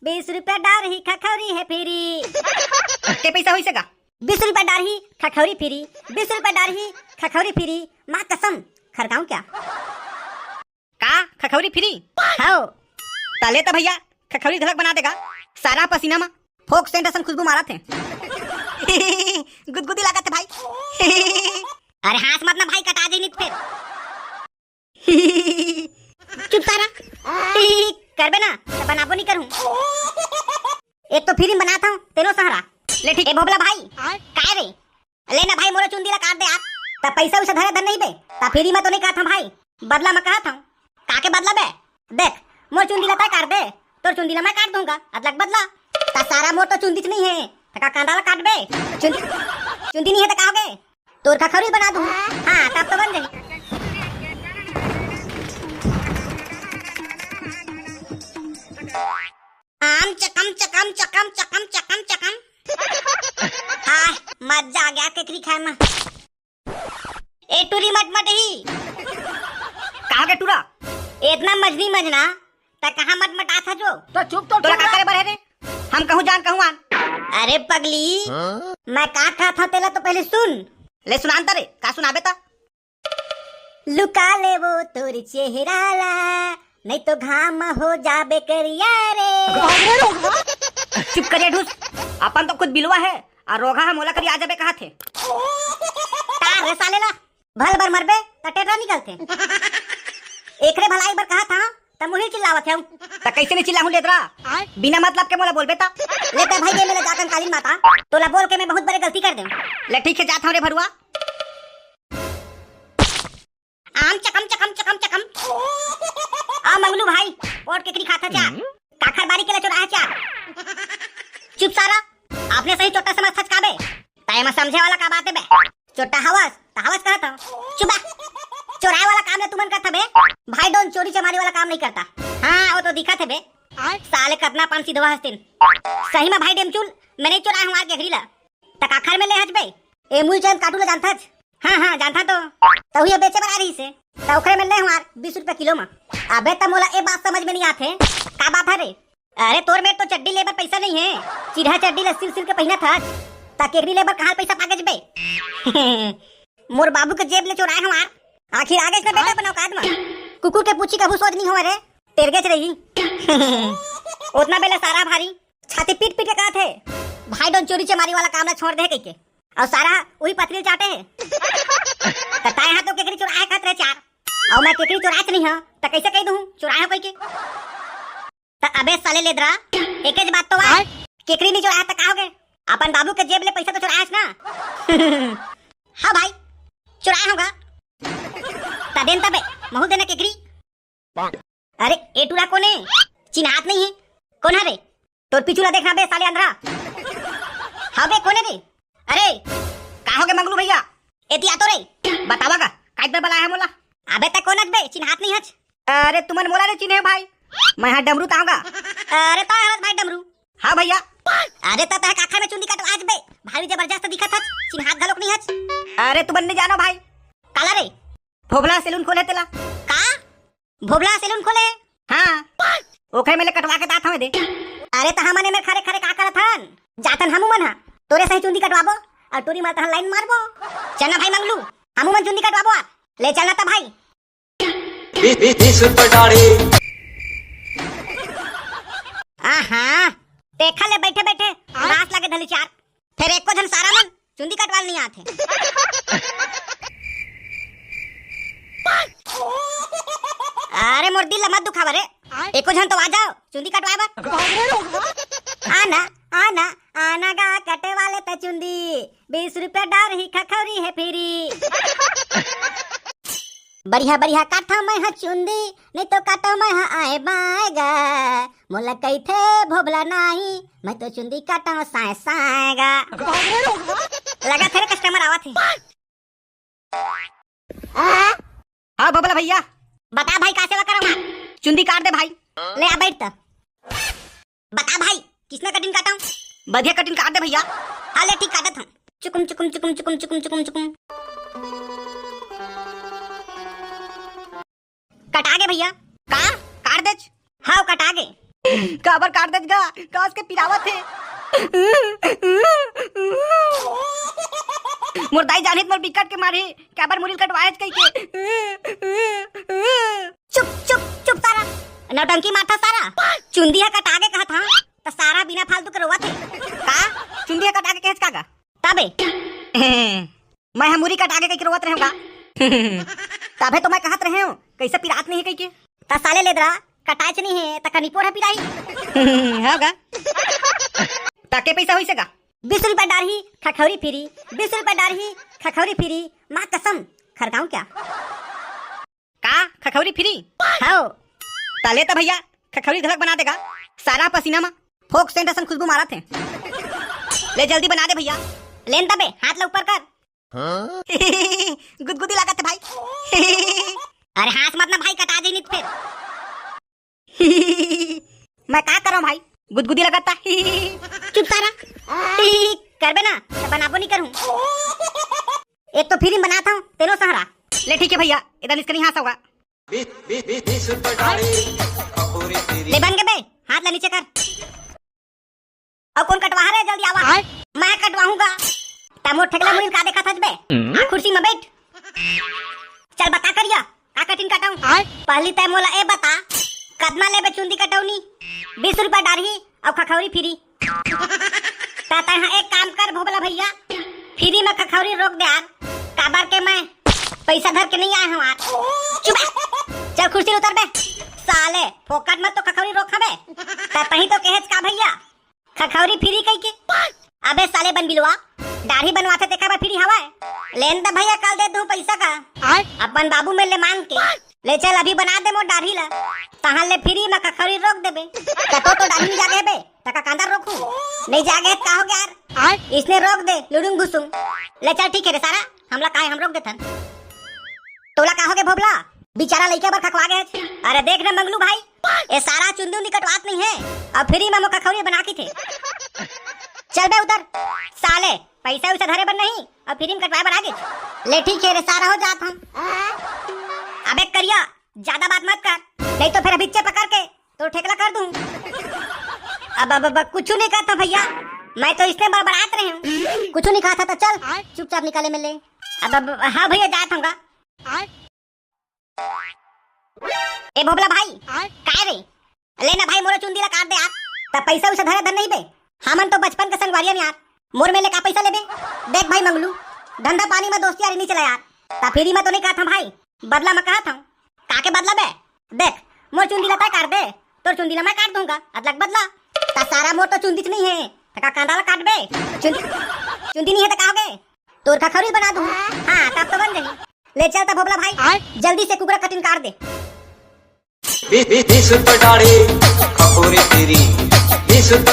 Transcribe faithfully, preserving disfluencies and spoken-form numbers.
बीस रुपया डारही खखौरी हे free। के पैसा होइस गा? बीस रुपया डारही खखौरी free, बीस रुपया डारही खखौरी free। माँ कसम, खरकाऊं क्या? का खखौरी free? हव। त ले त भैया, खखौरी घलक बना दे गा। सारा पसीना म फोक सेंट असन खुशबू मारत हे। गुदगुदी लागत हे भाई। अरे हाँस मत ना भाई, कटा जाही नहीं त फेर। चुप सारा। करबे ना, त बनाबो नहीं करहूँ। एक तो free म बनात हंव, तेनो सहारा। ले ठीक। ए भोभला भाई, काय रे? ले ना भाई, मोरो चुंदी ला काट दे यार। त पैसा उसा धरे धन नहीं बे, त free म तो नहीं काटत हंव भाई, बदला म काटत हंव। का के बदला बे? देख, मोर चुंदी ला तैं काट दे, तोर चुंदी ला मैं काट दूंगा, अदलक बदला। त सारा मोर तो चुंदीच नहीं हे, त का कांदा ला काटबे? चुंदी, चुंदी नहीं हे त का होगे? तोर खखौरी बना दूं। हाँ, तब तो बन जाही। आम चकम चकम चकम चकम चकम चकम। हाँ, मजा आ गया केकरी खाए में। ए टूरी मटमट ही। कहाँ के टूरा? इतना मजनी मजना, त कहाँ मटमटात हस जो? तो चुप तो तोला का करे बर हे रे? हम कहूँ जान कहूँ आन। अरे पगली, हाँ? मैं का कहत हंव तेला तो पहले सुन। ले सुनान त रे, का सुनाबे त? लुका ले वो तोर चेहरा ला, नहीं तो घाम हो जाबे करिया रे। चुप करिया ढूस, अपन तो खुद बिलवा हे, अउ रोगहा ह मोला करिया जाबे कहत हे। तार रे साले ला, भल बर मरबे त टेटरा निकलथे। एकरे भलाई बर कहत हंव, त मुही चिल्लावत हंव। त कइसे नहीं चिल्लाहूं लेदरा? बिना मतलब के मोला बोलबे त? ले तैं भाई दे मेला जा कंकालीन माता, तोला बोल के मैं बहुत बड़े गलती कर देंव। ले ठीक हे, जात हंव रे भरुआ। आम चकम चकम चकम चकम। आ मंगलू भाई, ओट केकरी खात हस चार। हम्म। काखर बारी के ला चोराय हस चार। चुप सारा, अपने सही चोट्टा समझत हस का बे? तैं एमा समझे वाला का बात हे बे? चोट्टा हवस, त हवस कहत हंव। चुप बा। चोराय वाला काम ला तुमन करथा बे? भाई डोन चोरी चमारी वाला काम नहीं करता। हाँ, वो तो दिखत हे बे। साले कतना अपन सिधवा हस तेन। सही म भाई डेमचुल, मैं नहीं चोराय हंव यार केकरी ला। त काखर में ले हस बे? ए मूलचंद काटू ला जानथस? हाँ, हाँ, जानथंव तो। त उही बेचे बर आय रहिस हे। त ओखरे में ले हंव यार, बीस रुपया किलो म। अबे त मोला ए बात समझ में नहीं आथे। का बात हे रे? अरे तोर मेर तो चड्डी ले बर पैसा नहीं हे। चिरहा चड्डी ला सिल सिल के पहिनत हस। त केकरी ले बर कहाँ ले पैसा पागेच बे? मोर बाबू के जेब ले चोराय हंव यार। आखिर आगेच ना बेटा अपन औकात म। कुकुर के पूछी कभू सोझ नहीं होवय रे। टेरगेच रही। ओतना बेले सारा भारी छाती पीट पीट के कहत हे, भाई डोन चोरी चमारी वाला काम ला छोड़ दे कहिके। अउ सारा उही पथरी ल चाटे हे। त तैं हा तो केकरी चोराय हस कहत रहे चार। अउ मैं केकरी चोरायेच नहीं हंव, त कइसे कहि दूं चोराय हंव कहिके? त अबे साले लेदरा, एकेच बात तो आय। केकरी नहीं चोराय हस त का होगे? अपन बाबू के जेब ले पैसा तो चोराय हस ना? हाँ भाई, चोराय हंव गा। त दे न तबे, महूं ल दे ना केकरी। अरे, ए टूरा कोन ए? चिन्हात नहीं हे। कोन हरे? तोर पीछू ला देखना बे, साले अंधरा। हाँ बे, कोन ए रे? अरे, का होगे मंगलू भैया? एती आ तो रे। बतावा गा, काहे बर बलाय हस मोला? अबे, तैं कोन अच बे? चिन्हात नहीं हच। अरे, तुमन मोला नहीं चिन्हे भाई। मैं हा डमरू तांव गा। अरे, तैं हरस भाई डमरू। हाँ भैया। अरे, त तैं काखर में चुंदी कटवाय अच बे? भारी जबरदस्त दिखत हच, चिन्हात घलोक नहीं हच। अरे, तुमन नहीं जानो भाई। काला रे? भोभला सैलून खोले तेला। का? भोभला सैलून खोले? हाँ, ओखरे में ले कटवा के तात हवे दे। अरे त हमन एमेर खरे खरे का करत हन? जाथन हमू मन हा, तोरे सही चुंदी कटवाबो, अउ टूरी मार तहन लाइन मारबो। चल ना भाई मंगलू, हमू मन चुंदी कटवाबो आ। ले चल ना त भाई। बीस, बीस, बीस रुपए डाढ़ी। आहा, देखा ले बैठे बैठे, लास लागे धली चार। फेर एको झन सारा मन चुंदी कटवाल नहीं आथे। अरे मोर दिल ला मत दुखावा रे। एको झन तो आ जाव चुंदी कटवाय बर। आना, आना, आना गा कटवा ले त चुंदी, बीस रुपया डारही खखौरी हे free। बढ़िया बढ़िया काटथंव मैं हा चुंदी, नहीं तो काटव मैं हा आय बाय गा। मोला कहिथे भोभला नाई, मैं तो चुंदी काटव साय साय गा। लगा थे रे customer आवत हे। हाँ भोभला भैया। बता भाई का सेवा करव मैं? चुंदी काट दे भाई। ले आ बैठ त। बता भाई, किसना cutting काटव? बढ़िया cutting काट दे भैया। हाँ ले ठीक काटत हंव। चुकुम चुकुम चुकुम चुकुम चुकुम चुकुम चुकुम। कटा गे भैया। का? काट देच? हव कटा गे। काबर काट देत गा? कास के पिरावत हे। मोर दाई जानही त मोर बिकट के मारही, काबर मुड़ी ल कटवाएच कहिके। चुप, चुप, चुप सारा, नौटंकी मारथा सारा। चुंदी ह कटा गे कहत हंव, त सारा बिना फालतू के रोवत हे। का? चुंदी ह कटा गे कहेच का गा? तबे। मैं ह मुड़ी कटा गे कहिके रोवत रहेंव का? तभे तो मैं कहत रहेंव, कइसे पिरात नहीं हे कहिके। त साले लेदरा, कटाएच नहीं हे, त कनिपोर ह पिराही। हव गा। त के पइसा होइस हे गा? बीस रुपया डारही, खखौरी फिरी, बीस रुपया डारही, खखौरी फिरी, माँ कसम, खरकाऊं क्या? का? खखौरी फिरी? हव। त ले त भइया, खखौरी घलक बना दे गा। सारा पसीना म फोक सेंट असन खुशबू मारत हे। ले जल्दी बना दे भइया। ले न तबे, हाथ ला ऊपर कर। गुदगुदी लागत हे भाई। अरे हाँस मत ना भाई, कटा जाही नहीं त फेर। मैं का करंव भाई, गुदगुदी लगत हे। चुप सारा। करबे ना, त बनाबो नहीं करहूं। एक तो फिरी बनात हंव, तेनो सहारा। ले ठीक हे भइया, एदे निस्कनी हाँस होगा। बीस, बीस, बीस, बीस रुपया डाली, पकौड़ी तेरी। ले बन गे बे, हाथ ला नीचे कर। अउ कोन कटवाहा रे, जल्दी आवा। आय। मैं कटवाहूं गा। त मोर ठेकला मुड़ी ल का देखत हस बे? हम्म। आ कुर्सी म बइठ। चल बता करिया, का कटिंग कटाऊं? आय। पहली तैं मोला ए बता, कतना लेबे चुंदी कटौनी? बीस रुपया डारही अउ खखौरी फिरी। त तैं ह एक काम कर भोभला भइया, फिरी म खखौरी रोक दे यार, काबर के मैं पइसा धर के नहीं आए हंव यार। चुप। चल कुर्सी ले उतर बे। साले, फोकट म तो खखौरी रोक हबे। त तहीं तो कहेच का भइया, खखौरी फिरी कहिके। अबे साले बनबिलवा, डाढ़ी बनवाथे तेखर बर फिरी हवय। ले न त भइया, कल दे दूं पइसा का। आय। अपन बाबू मेर ले मांग के। ले चल, अभी बना दे मोर डाढ़ी ला। तहां ले फिरी म खखौरी रोक देबे। कतो तो डाढ़ी नहीं जागे हे बे, त का कांदा रोकहूं? नहीं जागे हे त का होगे यार? आय। इसने रोक दे, लुडुंग भुसुंग। ले चल ठीक हे रे सारा, हमला काय, हम रोक देथन। तोला का होगे भोभला? बिचारा लइका बर खखवा गे हे। अरे देख ना मंगलू भाई, ए सारा चुंदी उंदी कटवात नहीं हे, अउ फिरी म मोर खखौरी बना के थे। चल बे उतर, साले, पइसा उइसा धरे बर नहीं, अउ फिरी म कटवाए बर आ गे। ले ठीक हे रे सारा, हो जात हंव। अबे करिया, जादा बात मत कर, नहीं तो फेर अभिच्चे पकड़ के तोर ठेकला कर दूं। अब, अब, अब कुछू नहीं कहत हंव भइया, मैं तो इसने बड़बड़ात रहेंव। कुछू नहीं कहत हस त चल, चुपचाप निकाले में ले। अब, अब, हाँ भइया, जात हंव गा। ए भोभला भाई, आय। काय रे? ले ना भाई, मोरो चुंदी ला काट दे यार। त पइसा उइसा धरे धर नहीं बे? हमन तो बचपन के संगवारी हन यार। मोर मेर ले का पइसा लेबे? देख भाई मंगलू, धंधा पानी म दोस्ती यारी नहीं चला यार। त फिरी म तो नहीं कहत हंव भाई, बदला म कहत हंव। का के बदला बे? देख, मोर चुंदी ला तैं काट दे, तोर चुंदी ला मैं काट दूंगा, अदला के बदला। त सारा मोर तो चुंदीच नहीं हे, त का कांदा ला काटबे? चुंदी, चुंदी नहीं हे त का होगे? तोर खखौरी बना दूं। हाँ, तब तो बन जाही। ले चल त भोभला भाई, आय। जल्दी से कुकरा कटिंग काट दे। बीस, बीस, बीस रुपया डाढ़ी, खखौरी फिरी, बीस रुपया।